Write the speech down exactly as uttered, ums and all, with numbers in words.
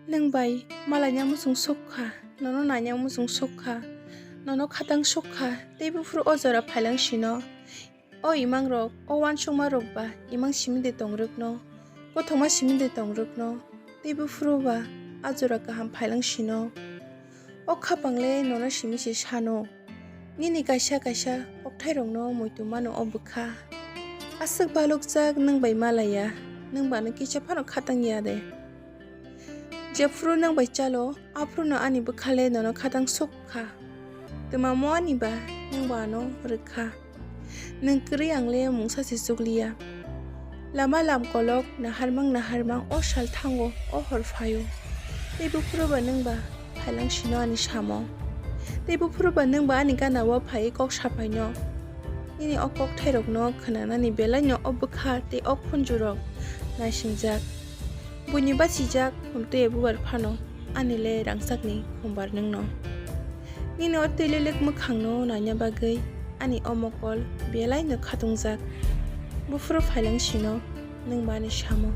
Nwng bai malaina muchung sukha, nono naina muchung sukha, nono khatang sukha, tei buphuru o jora phailang sino. O imangrok, o uansukmarok ba imang simi de tongrwkno, kothoma simi de tongrwkno, tei buphuru ba a jora kaham phailang sino. O khapangle nono simi se sano, nini kaisa kaisa kokthairokno muitu mano o bwkha. Aswk balukjak nwng bai malaya, nwng ba ano kisa phano khatang ya de? Jephuru nwng bai chalo, aphuru no ani bwkhale nono khatang suk kha. Twmamo ani ba nwng ba ano rwkha. Nwng kwrwi ang le mungsa se chukliya. Lama lam kolok naharmang naharmang o sal thango, o hor phaio. Tei buphuru ba nwng ba phailang sino ani samo. Tei buphuru ba nwng ba ani gana o phaiwi kok sapaino. Nini o kokthairokno khwnanani belaino o bwkha tei o khunjurok naisingjak. Buini bachijak khumtwi bubar phano ani le rangchakni khumbar nwngno. Nini o twi lelek mwkhangno naina bagwi ani o mokol belaino khatungjak. Buphuru phailang sino nwng ba ani samo.